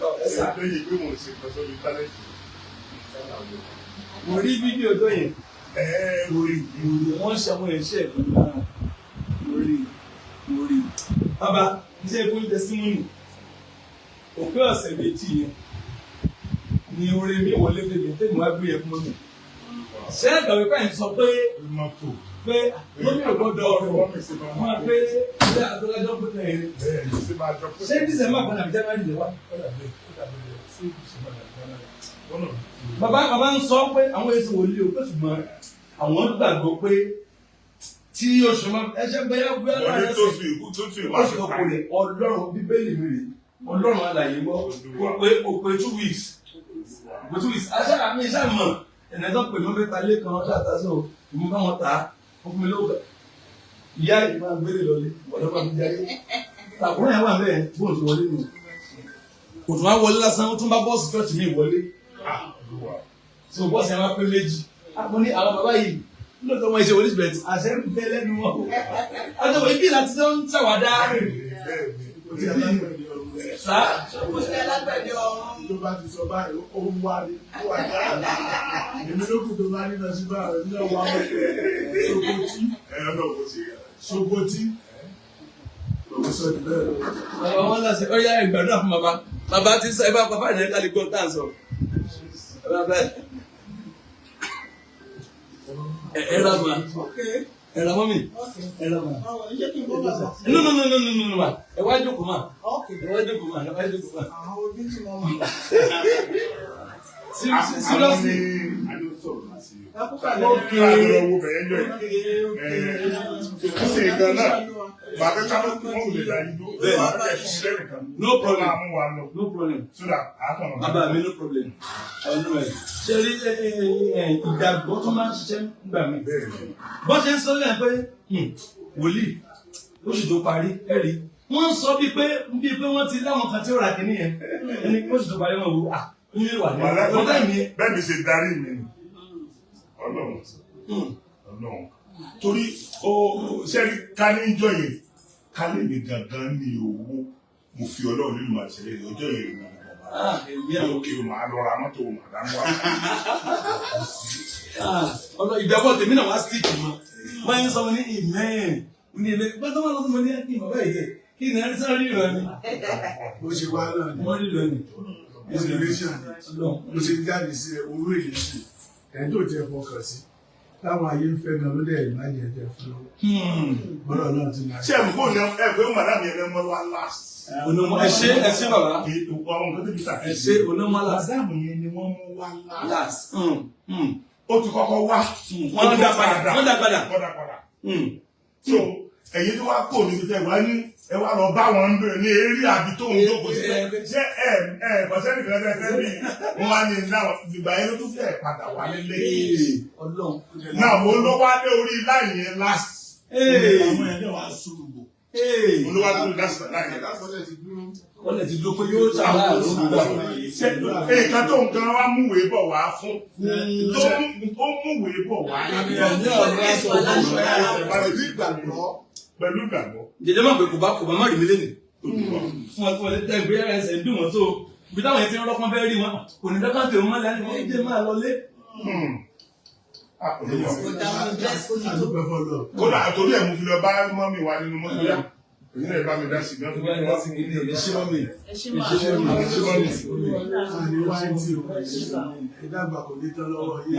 Lẹ́yìn pé mo ṣe nǹkan sórí internet. Mo rí fídíò tó yẹn. Ẹ Mo rí, mo rí, wọ́n ṣe àwọn iṣẹ́ ìpinnu náà. Mo rí, mo rí. Bàbá, iṣẹ́ fún testimony. Òpin ọ̀sẹ̀ 2 yẹn ni oore mi wọlé fèmí tèmi wá gbé yẹn fún mi. Ṣé ẹ̀gbọ́n mi pẹ́ ń sọ pé mọ́tò. Pé gómìnà gbọ́dọ̀ ọ̀rọ̀ Wọ́n mi ṣe máa wọn pé ṣé àtọ́lájọ́ pé tẹ̀yìn ni. Bẹ́ẹ̀ ni ṣe máa jọ pé. Ṣé December kan àbí January lè wá? Ó dàbí, ó dàbí, ṣé December àbí January? One of the two. Bàbá ń sọ pé àwọn èso wòlíì o, pé ṣùgbọ́n àwọn gbàgbọ́ pé tí oṣù máa ẹṣẹ bẹ́yà bóyá Wọlé láàrin tó ọ̀sẹ̀ fi ìkú tó fi ìwà oṣù fi kan kò parí. lè. Ọlọ́run Bíbélì mi rè, Ọlọ́run alàyè gbọ́, kò pé 2 weeks, kò pé 2 weeks. Aṣá àmì iṣẹ́ mọ̀ ẹ̀nà tó pè mọ́ fẹ́ ta lé kan ọjọ́ àtàṣọ ìmú bá wọn tà á, ó fún mi lówó kan. Ìyá yìí máa gbélé lọlé ọ̀dọ́ bá mi jáde tàkùrọ̀ yẹn wà bẹ́ẹ̀ bóun ti wọlé nù. Kò tún wá wọlé lásán, ó tún bá bọ́ọ̀sì church mi wọlé. Ah, Olúwa. So bọ́ọ̀sì yẹn wá pé méjì. Mo ní àwọn bàbá yìí lóòótọ́ wọn ṣe wọlé bẹ̀rẹ̀ àṣẹ ń bẹ lẹ́nu wọn o. Àjọpọ̀ ibi láti tó ń ṣàwádà. Bẹ́ẹ̀ ni. Kò sí alágbẹ̀dẹ ọ̀run. Sá. Kò sí alágbẹ̀dẹ ọ̀run. Tó bá ti sọ báyìí, ó ń wá ní, ó wà ní àná. Èmi ló kù tó bá ní lọ sí báyìí, ní ọwọ́ àwọn Sokoti. Ẹ ọlọ́run kò sí. Sokoti. Kò sọ jù bẹ́ẹ̀ lọ. Bàbá wọn lọ sí ọyá ìgbàdúrà fún bàbá. Bàbá ti sọ ẹ bá bàbá yẹn kálí gbọ́n tá à ń sọ. Bàbá ẹ ra ma. Ẹ ra mọ́mì. Ẹ ra ma. Ṣé kí n bọ́ bàbá? No, no, no, no, no, no, ma. Ẹ wá jókòó ma. Okay. Ẹ wá jókòó ma. Ẹ wá jókòó ma. Àwọn ojú tí mo mọ̀. Seriously. Àwọn ní àjọ sọ̀rọ̀ láti. Ẹ kú kàlẹ́. Okay. Àjọ owó bẹ̀rẹ̀ ń jọ yìí. Okay. Ó sì gan náà. Màá fẹ́ ká ló kún òun lè dá yín dúró. Bẹ́ẹ̀. Màá fẹ́ fún mi lẹ́nìkan. No problem. Ó máa mú wa lọ. No problem. So that a kàn lọ. Bàbá mi, no problem. Ọ̀nà ẹ̀ ṣe rí ẹ, ẹ, ẹ, ìgbàgbọ́ tó máa ń ṣiṣẹ́ nígbà mi. Bẹ́ẹ̀ ni. Bọ́n ṣe ń sọ lẹ́yìn pé wòlíì oṣù tó parí ẹ rí wọ́n ń sọ bíi pé wọ́n ti láwọn kan tí ó ra kìíní yẹn ẹni oṣù tó parí wọn wò à ní wà ní ọjọ́ ìmí. Bẹ́ẹ̀ mi ṣe darí mi ni. Ọlọ́run. Ọlọ́run. Torí ó ṣe rí ká ní ìjọ yẹn, ká lè mi gangan ní owó. Mo fi Ọlọ́run nínú àṣẹlẹ̀ ọjọ́ yẹn ní Ah, èmi àwọn òkè màá lọ ra mọ́tò màdá wá. Ah, ọlọ ìgbàgbọ́ tèmi náà wá stick mọ́. Wọ́n yẹn sọ mo ní amen ní ilé gbọ́dọ̀ wọn lọ́sọ̀ mo ní kí bàbá yìí kí ní ẹni sáré rí ni. Bó ṣe wá náà ni. Wọ́n rí lọ ni. Inspiration ni. Ọlọ́run. Bó ṣe ń jáde sí ẹ, orú èyí sí. Ẹni tó jẹ́ fọkàn sí. Táwọn ayé ń fẹ́ gan ló dẹ̀ ìmájẹ̀ ẹ̀jẹ̀ fún lọ́wọ́. Bọ́lá náà ti máa. Ṣé ẹ̀ mọ̀ ní ẹ pé màdá mi ẹ̀ mọ́ wá last? Onímọ̀, ẹ ṣé, ẹ ṣé bàbá. Kì í àwọn nǹkan tó bí Ẹ ṣé, onímọ̀ last. Màdámù yẹn ni wọ́n mú wá last. Last. Ó ti kọ́kọ́ wá. Wọ́n dá padà. Wọ́n dá padà. Wọ́n dá padà. So ẹ̀yin tó wá kò níbi tẹ́ wá ní ẹ wá lọ bá wọn ní eré àbí tó ń jókòó sí pé ṣé ẹ ẹ kọ̀sẹ́nì kan tẹ́ fẹ́ bí wọ́n wá ní náà ìgbà yẹn ló tún fẹ́ padà wá nílé. Ọlọ́run. Náà mo ló wá dé orí láì yẹn last. Àwọn ẹ̀dẹ̀ wá sùúrù. Olúwa tó dá sí láì yẹn last. Wọ́n ti dúró. Wọ́n lè ti dúró pé yóò ṣàlàyé àlọ́. Ṣé nǹkan tó nǹkan wá múwèé bọ̀ wá fún tó ó múwèé bọ̀ wá Pẹ̀lú ìgbàgbọ́. Pẹ̀lú ìgbàgbọ́. Jẹjẹ máa pé kò bá má rí mi lẹ́nu. Olúwa. Fún wọn tí wọ́n lè tẹ́ ìgbé ẹsẹ̀ ń dùn wọ́n tó. Ibi táwọn yẹn ti ń rọ́pọ́n fẹ́ rí wọn. Kò ní dọ́kàn tèrò mọ́lẹ̀ ní ẹ jẹ́ máa lọ lé. Ah, Olúwa. Kò dáhùn dress kò ní tó. Àdúpẹ́ fọlọ́. Kódà torí ẹ̀ mú fi lọ bá mọ́mì wa nínú mọ́tò yá. Èyí náà bá mi dá sí gan. Ẹ ṣé mọ́mì. Ẹ ṣé máa. Ẹ ṣé mọ́mì. Ẹ ṣé mọ́mì. Àní wáyé tí o. Ìdàgbà kò ní tán lọ́wọ́ yìí.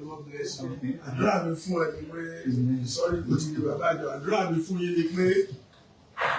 God bless you. Àdúrà mi fún ẹ ni pé, sọ́rí, kò ti di bàbá àjọ. Àdúrà mi fún yín ni pé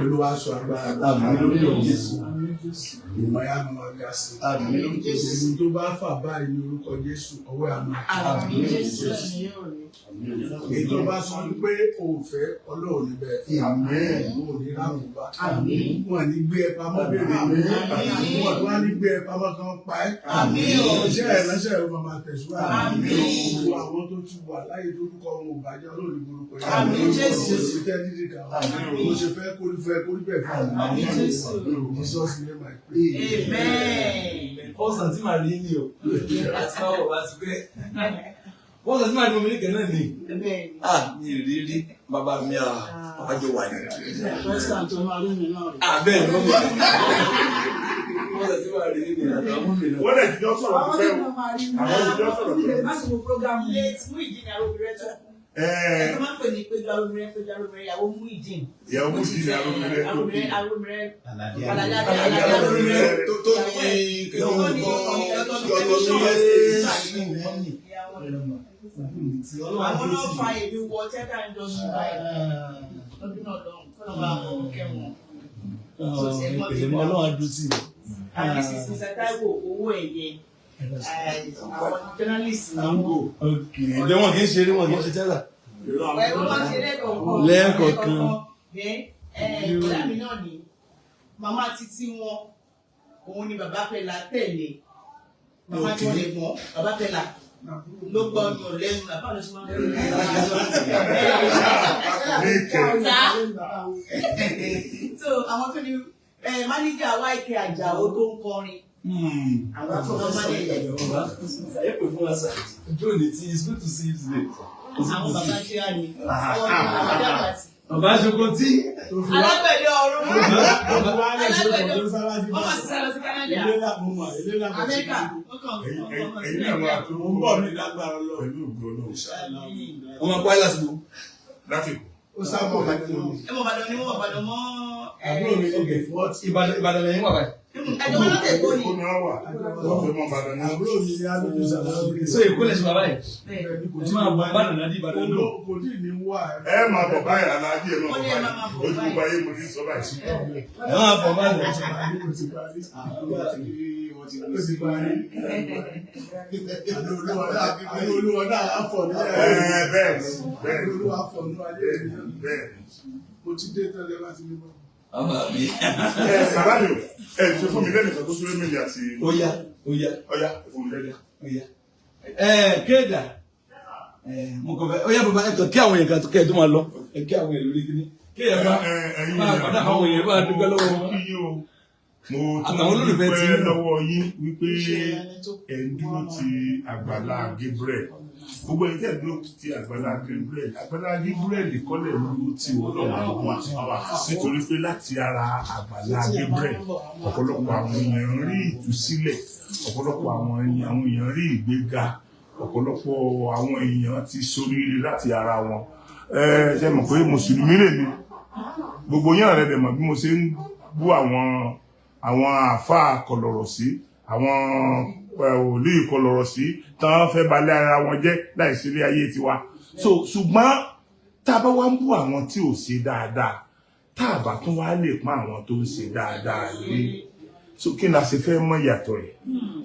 Olúwa sọ agbára. Àmín lórúkọ Jésù. Ìmọ̀ ya máa ga sí. Àmín lórúkọ Jésù. Ohun tó bá fà báyìí ní orúkọ Jésù, ọwọ́ àmà. Àmín Jésù. Èyí tó bá sọ pé o ò fẹ́, Ọlọ́run níbẹ̀. Àmín. O ò ní rákòbá. Àmín. Wọn ní gbé ẹ pamọ́ béèrè. Wọn tó wá ní gbé ẹ pamọ́ kan pa ẹ́. Àmín o. Iṣẹ́ ìránṣẹ́ ẹ̀ máa tẹ̀síwájú. Àmín. Gbogbo àwọn tó ti wà láyé lórúkọ wọn ò bàjẹ́, Ọlọ́run ní orúkọ yẹn. Àmín Jésù. Kò sí tẹ́ dídì kan. Mo ṣe fẹ́ kórí fẹ́ kórí bẹ́ẹ̀ fún àwọn. Àmín Jésù. In Jesus' name I pray. Amen. First time tí màá rí ní o. Láti máa wọ̀ wá sí pé. First time tí màá rí omi nìkan náà ni. Amen. Ah, mi ì rí rí bàbá mi à àwájọ wà ní. First time tó máa rí mi náà rí. Ah, bẹ́ẹ̀ ni mọ́mì. tí wàá rí nínú àtàwọn mú mi náà. Wọ́n lè jíjọ́ sọ̀rọ̀ Àwọn pẹ́ tó o. máa rí Àwọn jíjọ́ sọ̀rọ̀ pẹ́ o. lásìkò program Late Muyideen Arobire tó kú. Ẹ Ẹ tó máa ń pè ní Péjú Arobire, Péjú Arobire, ìyàwó Muyideen. Ìyàwó Muyideen Arobire tó kú. Arobire, Arobire, Aládé Aládé Aládé. Arobire. Tó ní kí ló ń bọ́ Ìyàwó àwọn náà fa èmi wọ theatre industry báyìí lọ́dún náà lọ́hùn kọ́nà bá wọn kẹ́wọ̀n. Ìpèlè mi Ọlọ́run á dúró tì mí. And this is Mr. Taiwo Owó Ẹ̀yẹ, àwọn journalist ni wọ́n. Ok, ǹjẹ́ wọn kì í ṣe eré, wọn kì í ṣe tẹ́lá? Ẹ wọ́n máa ń ṣe lẹ́ẹ̀kọ̀ọ̀kan. Lẹ́ẹ̀kọ̀ọ̀kan. Then ìyá mi náà ni màmá títí wọn, òun ni bàbá Fẹlá tẹ̀lé. Màmá tí wọ́n lè gbọ́n, bàbá Fẹlá ló gbọ́ ọyàn lẹ́nu, bàbá ló ṣe máa ń Ní ìkẹ́. So àwọn tó ní máníjà YK Àjàó tó ń kọrin, àwọn tó ń máníjà. Bàbá, ẹ pè fún wa sá. Ojú òní tí, it's good to see you today. Àwọn bàbá ṣe á ní. Bàbá Ṣokotí. Alágbẹ̀dẹ ọ̀run. Alágbẹ̀dẹ Wọ́n máa ti sá lọ sí Canada. Ilé làbọ̀ mọ̀, ilé làbọ̀ sí. Amẹ́ríkà. Wọ́n kàn Ẹ̀yin náà máa tó Mo ń bọ̀ ní lágbára lọ. pẹ̀lú ògo náà. Wọ́n máa kó ayé lásìkò. Láti kù. Ó sábọ̀ bàjẹ́ mi. Ẹ mọ̀ Ìbàdàn ni wọ́n mọ̀ Ìbàdàn mọ́. Àbúrò mi ní gẹ̀fọ́tì. Ìbàdàn lẹ́yìn wà báyìí. Ẹjọ́ wọn lọ́tẹ̀ kó ni. Kó náà wà. Wọ́n fẹ́ mọ́ Ìbàdàn náà. Àbúrò mi ní alójú sàlámù. So Èkó lè ṣe wà báyìí. Kò Ẹ tí máa ì bọ̀ Ìbàdàn náà di Ìbàdàn lò. Kò tí ì ní wà. Ẹ máa bọ̀ báyìí, aláàjì, ẹ máa Wọ́n bọ̀ ní ẹ máa máa báyìí. bọ̀ Ojú báyìí. gbogbo ayé mo ti sọ báyìí. Ẹ máa bọ̀ báyìí. Ó ti parí. Ó ti parí. Àánú Olúwa náà á fọ̀ ní Ẹ ẹ̀rọ. bẹ́ẹ̀ ni, bẹ́ẹ̀ Àánú ni, Olúwa fọ̀ ní ayé mi. bẹ́ẹ̀ ni. Mo ti dé tẹ́lẹ̀ láti ní bọ́. Bàbá mi. Ẹ bàbá mi o, ẹ ṣe fún mi lẹ́nu kan tó súré méjì àti Ó yá, ó yá, ọ̀yá, ẹ fún mi lẹ́nu. ó yá. Ẹ kéèdà. Ẹ mo kàn fẹ́, ó yá bàbá, ẹ kàn kí àwọn èèyàn kan kẹ́ ẹ tó máa lọ. Ẹ kí àwọn èèyàn lórí kíní. Kéèyàn bá Ẹ̀yin máa padà àwọn èèyàn bá dúpẹ́ lọ́wọ́ mo wọn. kí yín o. Mo tún Àtàwọn olólùfẹ́ tí dúpẹ́ ń lọ. lọ́wọ́ yín wípé ẹ̀ ń dúró ti Àgbàlá Gabriel. Gbogbo ẹ̀yin tẹ́ ẹ̀ dúró ti Àgbàlá Gabriel, Àgbàlá Gabriel kọ́lẹ̀ ń dúró ti Ọlọ́run àdúgbò, nítorí pé láti ara Àgbàlá Gabriel, ọ̀pọ̀lọpọ̀ àwọn èèyàn rí ìtúsílẹ̀, ọ̀pọ̀lọpọ̀ àwọn èèyàn rí ìgbéga, ọ̀pọ̀lọpọ̀ àwọn èèyàn ti ṣoríire láti ara wọn. Ẹ ṣe mọ̀ pé mùsùlùmí lèmi, gbogbo yín rẹ̀ dẹ̀ mọ̀ bí mo ṣe ń bú àwọn àáfàá kọlọ̀rọ̀ sí, àwọn wòlíì kọlọ̀rọ̀ sí tán fẹ́ balẹ̀ ara wọn jẹ́ láìsí ilé ayé tiwa. So ṣùgbọ́n tá a bá wá ń bú àwọn tí ò ṣe dáadáa, tá a bá tún wá lè pọ́n àwọn tó ń ṣe dáadáa lé, so kí ni a ṣe fẹ́ mọ̀ ìyàtọ̀ ẹ̀?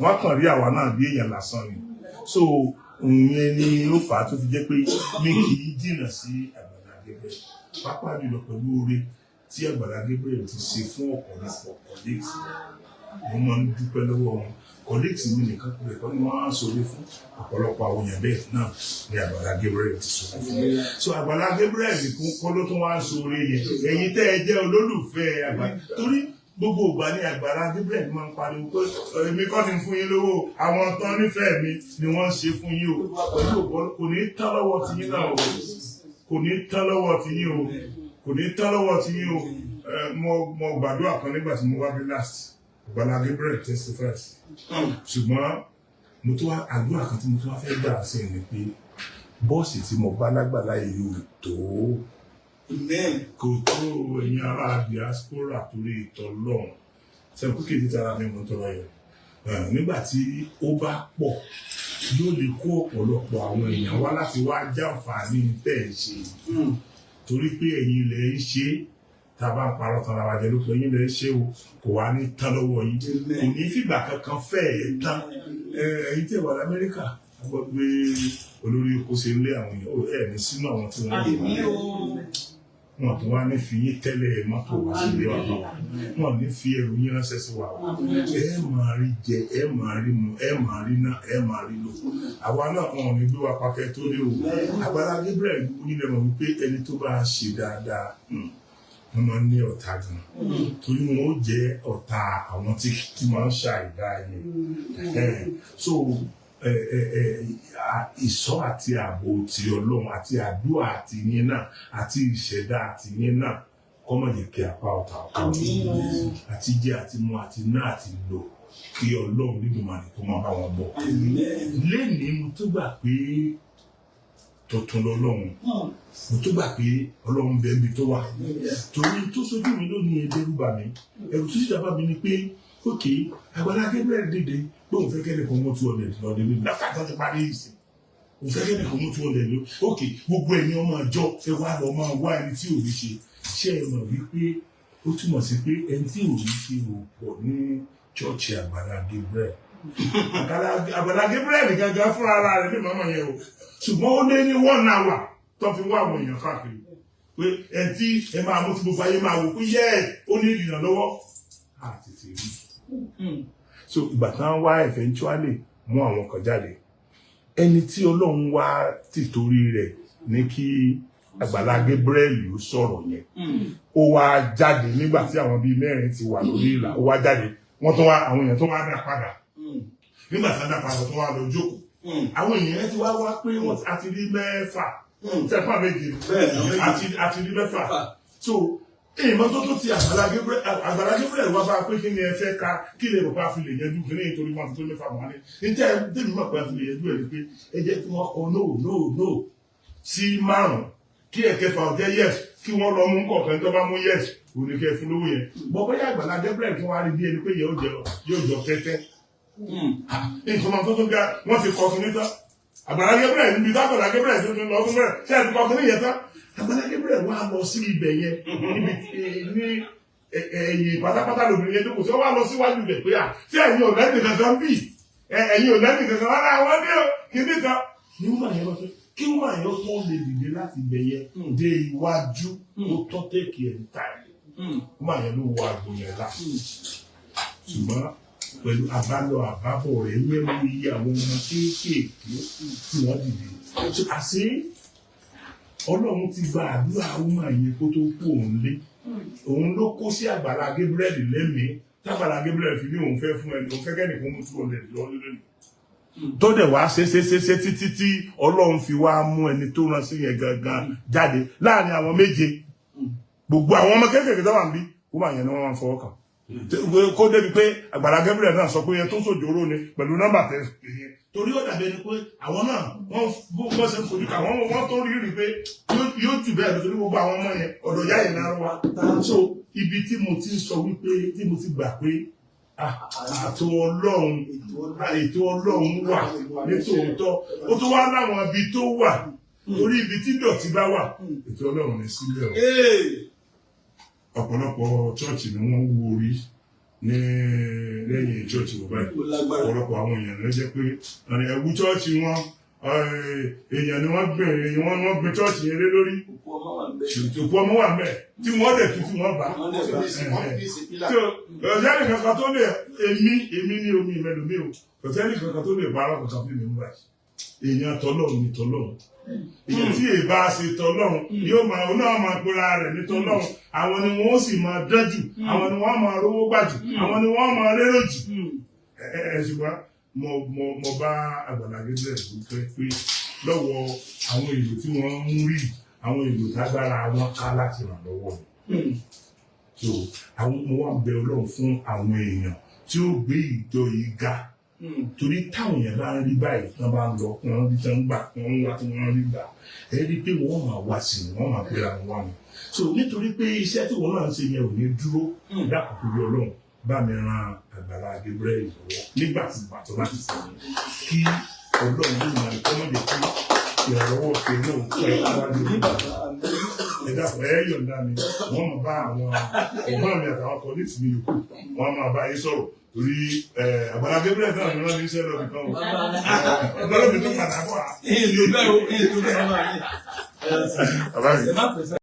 Wọ́n kàn rí àwa náà bí èèyàn lásán ni. So ìyẹn ni ó fà á tó fi jẹ́ pé mi kì í jìnnà sí Àgbàlá Gabriel, pàápàá jùlọ pẹ̀lú oore tí Àgbàlá Gabriel ti ṣe fún ọ̀pọ̀lọpọ̀ colleagues. Mo máa ń dúpẹ́ lọ́wọ́ wọn. Colleagues mi nìkan pẹ̀lú ẹ̀kọ́ ni wọ́n á sọ̀rọ̀ fún ọ̀pọ̀lọpọ̀ àwọn èèyàn bẹ́ẹ̀ náà ni Àgbàlá Gabriel ti sọ̀rọ̀ fún. So Àgbàlá Gabriel nìkan kọ́ ló tún wá ń sọ̀rọ̀ yẹn. Ẹ̀yin tẹ́ ẹ jẹ́ olólùfẹ́ àgbà, torí gbogbo ìgbà ní Àgbàlá Gabriel máa ń pariwo pé èmi kọ́ ni fún yín lówó, àwọn tán nífẹ̀ẹ́ mi ni wọ́n ń ṣe fún yín o. Pẹ̀lú ògbọ́n, kò ní tán lọ́wọ́ tiyín náà o, kò ní tán lọ́wọ́ tiyín o, kò ní tán lọ́wọ́ tiyín o. Mo gbàdúrà kan nígbà tí mo wá bí last, Àgbàlá Gabriel testify sí. Ṣùgbọ́n mo tún wá àdúrà kan tí mo tún wá fẹ́ gbà sí ni pé bọ́ọ̀sì tí mo bá lágbàlá yìí ò tó. Amen. Kò tó. Ẹ̀yin ará diaspora, torí ìtọ́ lọ́hùn sẹ́yìn kókè tí tara mi mo tọrọ yẹn. Nígbà tí ó bá pọ̀, yóò lè kó ọ̀pọ̀lọpọ̀ àwọn èèyàn wá láti wá jàǹfààní tẹ̀ ẹ̀ ṣe, torí pé ẹ̀yin ilẹ̀ ń ṣe é. Tá a bá ń parọ́ tán ara wa jẹ lóko. Ẹ̀yin ilẹ̀ ń ṣe o, kò wá ní tán lọ́wọ́ yín, kò ní fìgbà kankan fẹ́ ẹ̀ tán. Ẹ̀yin tí ẹ wà lamẹ́ríkà, a gbọ́ pé olórí oko ṣe ń lé àwọn èèyàn ẹ̀ ní sínú àwọn tí wọ́n lè Àmín o. wọn tó wá ní fi yín tẹ́lẹ̀ mọ́tò wá sílé wa bá wa, wọn ní fi ẹrù yín ránṣẹ́ sí wa. Ẹ máa rí jẹ, ẹ máa rí mu, ẹ máa rí ná, ẹ máa rí lò. Àwa náà, wọn ò ní gbé wa pakẹ́ tó lé o. Àgbàlá Gabriel, gbogbo nílẹ̀ mọ̀ wípé ẹni tó bá ṣe dáadáa, wọ́n máa ń ní ọ̀tá gan, torí wọn ó jẹ́ ọ̀tá àwọn tí máa ń ṣàìdá yẹn. So ìṣọ́ àti ààbò ti Ọlọ́run àti àdúrà àti yín náà àti ìṣẹ̀dá àti yín náà kọ́mọ̀ jẹ́ kí apá ọ̀tá ọ̀tá àti jẹ àti mu àti ná àti lò. Kí Ọlọ́run nídùnmarè kó máa bá wọn bọ̀. Lénìí, mo tún gbà pé tuntun lọ́lọ́run. Mo tún gbà pé Ọlọ́run bẹ́ẹ̀ níbi tó wà, torí tó sojú mi lónìí, ẹ̀rù bà mí. Ẹ̀rù tó sì dábàá mi ni pé, ok, Àgbàlá Gabriel dìde pé òun fẹ́ kẹ́lẹ́ kan mú 200 lọ́dẹ lónìí láfàtà tó parí ìsìn, òun fẹ́ kẹ́lẹ́ kan mú 200 lọ. Ok, gbogbo ẹ̀yin ọmọ àjọ, ẹ wá lọ máa wá ẹni tí ò ní ṣe. Ṣé ẹ mọ̀ wípé ó túmọ̀ sí pé ẹni tí ò ní ṣe ò pọ̀ ní chọ́ọ̀chì Àgbàlá Gabriel? Àgbàlá Gabriel gangan fúnra ara rẹ̀ ní màmá yẹn o, ṣùgbọ́n ó lé ní one hour tó fi wá àwọn èèyàn káàkiri pé ẹni tí ẹ máa mú tí gbogbo ayé máa wò pé yẹ ó ní ìrànlọ́wọ́ àti ti rí. So ìgbà tí wọ́n wá eventually mú àwọn kan jáde, ẹni tí Ọlọ́run wá tìtorí rẹ̀ ní kí Àgbàlá Gabriel ó sọ̀rọ̀ yẹn, ó wá jáde nígbà tí àwọn bíi mẹ́rin ti wà lórí ìlà. Ó wá jáde, wọ́n tó wá, àwọn èèyàn tó wá dá padà. Nígbà tí wọ́n dá padà, tó wá lọ jókòó, àwọn èèyàn ti wá wá pé wọ́n a ti rí mẹ́fà tẹ́pà méje, àti rí mẹ́fà. So ìmọ́tótó ti Àgbàlá Gabriel, Àgbàlá Gabriel wá bá a pé kí ni ẹ fẹ́ ka, kí lè rò pé a fi lè yanjú kí ní, nítorí wọn fi tó mẹ́fà wọn ní níta tẹ́mi mọ̀ pé a fi lè yanjú ẹ̀ ni pé ẹ jẹ́ kí wọ́n kọ no, no, no sí márùn-ún, kí ẹ̀kẹfà ó jẹ́ yes, kí wọ́n lọ mú kọ̀ọ̀kan. Tó bá mú yes, òní kẹ́ fún lówó yẹn bọ́. Bóyá Àgbàlá Gabriel tún wá rí bí ẹni pé yóò jọ tẹ́tẹ́ nǹkan máa tó tó ga. Wọ́n ti kọ́ kí tán, Àgbàlá Gabriel níbi tí Àgbàlá Gabriel tó tún lọ fún bẹ́ẹ̀ ṣé ẹ ti kọ́ kí yẹn tán. Àgbàlá Gabriel wá lọ sí ibẹ̀ yẹn, níbi ní ẹ̀yìn pátápátá lóbìnrin yẹn jókòó sí. Ó wá lọ síwájú rẹ̀ pé à tí ẹ̀yin ò lẹ́nu kankan bì, ẹ̀yin ò lẹ́nu kankan rárá, àwọn ní o kìíní kan ní wọ́n yẹn lọ sí kí wọ́n yẹn tó lè dìde láti ibẹ̀ yẹn dé iwájú, ó tọ́ take ẹ̀ táì wọ́n yẹn ló wọ àgbò yẹn lá. Ṣùgbọ́n pẹ̀lú àbálọ àbábọ̀ rẹ̀, wẹ́wú iye àwọn ọmọ kéékèèké tí wọ́n dìde, àṣé Ọlọ́run ti gba àdúrà ọmọ yẹn kó tó kú. Òun lé òun ló kó sí Àgbàlá Gabriel lẹ́mìí, tágbàlá Gabriel fi ní òun fẹ́ fún ẹni, òun fẹ́ kẹ́nìkan mú 200 lọ lónìí, tó dẹ̀ wá ṣe ṣe ṣe ṣe títí tí Ọlọ́run fi wá mú ẹni tó rán sí yẹn gangan jáde láàrin àwọn méje. Gbogbo àwọn ọmọ kéékèèké tó wà níbí, wọ́n máa yẹn ni wọ́n máa ń fọwọ́ kàn, kó débi pé Àgbàlá Gabriel náà sọ pé yẹn tó sòjòrò ni pẹ̀lú nọ́mbà tẹ yẹn, torí ó dàbí ẹni pé àwọn náà wọ́n bó ṣe ń fojú ká wọ́n, wọ́n tó rí rí pé yóò jù bẹ́ẹ̀ lọ, torí gbogbo àwọn ọmọ yẹn, ọ̀dọ̀ ìyá yẹn náà wá. So ibi tí mo ti ń sọ wípé tí mo ti gbà pé àtò Ọlọ́run, ètò Ọlọ́run wà nítòótọ́, ó tún wá láwọn ibi tó wà, torí ibi tí dọ̀tí bá wà, ètò Ọlọ́run ní sílẹ̀ o. Ọ̀pọ̀lọpọ̀ chọ́ọ̀chì ni wọ́n wú orí ní lẹ́yìn chọ́ọ̀chì wọ̀ báyìí. Ọ̀pọ̀lọpọ̀ àwọn èèyàn ló jẹ́ pé ẹ̀wú chọ́ọ̀chì wọn, èèyàn ni wọ́n gbìn, wọ́n gbìn chọ́ọ̀chì yẹn lé lórí. Òkú ọmọ wà mẹ́ tí wọ́n dẹ̀ tún tí wọ́n bá tí ọ̀sẹ́ni kankan tó lè èmi ní omi ìmẹ́lòmí o, ọ̀sẹ́ni kankan tó lè bá alákọ̀ọ́kan fún mi mú báyìí. Èèyàn tọ́lọ́run ní tọ́lọ́run, èèyàn tí èèbá ṣe tọ́lọ́run yóò máa òun náà máa pera rẹ̀ ní tọ́lọ́run. Àwọn ni wọ́n sì máa dán jù, àwọn ni wọ́n máa rówó gbà jù, àwọn ni wọ́n máa lérò jù. Ẹ ṣùgbọ́n mo bá Àgbàlá Gabriel dúpẹ́ pé lọ́wọ́ àwọn èrò tí wọ́n ń rí, àwọn èrò tágbára wọn ká láti ràn lọ́wọ́ mi. So àwọn mo wá bẹ Ọlọ́run fún àwọn èèyàn tí ó gbé ìjọ yìí ga, torí táwọn èèyàn bá ń rí báyìí, tí wọ́n bá ń lọ, wọ́n rí tí wọ́n gbà, wọ́n ń wá tí wọ́n rí gbà, ẹ rí i pé wọ́n máa wá sí i, wọ́n máa pera wọn wá ni. So nítorí pé iṣẹ́ tí wọ́n náà ń ṣe yẹn ò ní dúró dákòókò bí Ọlọ́run bá mi ran Àgbàlá Gabriel lọ́wọ́ nígbàkúgbà tó bá ti sọ kí Ọlọ́run yóò máa kọ́ mọ́jẹ̀ kí ìrànlọ́wọ́ òkè náà pẹ́ wájú. Ẹ dákun, ẹ yọ̀ǹda mi, wọ́n máa bá àwọn ẹ̀gbọ́n mi àtàwọn colleagues mi yòókù, wọ́n máa bá yín sọ̀rọ̀, torí Àgbàlá Gabriel náà ni wọ́n ní iṣẹ́ lọ́bì kan o, ọ̀gbọ́n mi tó padà bọ̀. Ìlú bẹ́ẹ̀ o, ìlú bẹ́ẹ̀ máa ní. Bàbá mi. Ẹ má pèsè.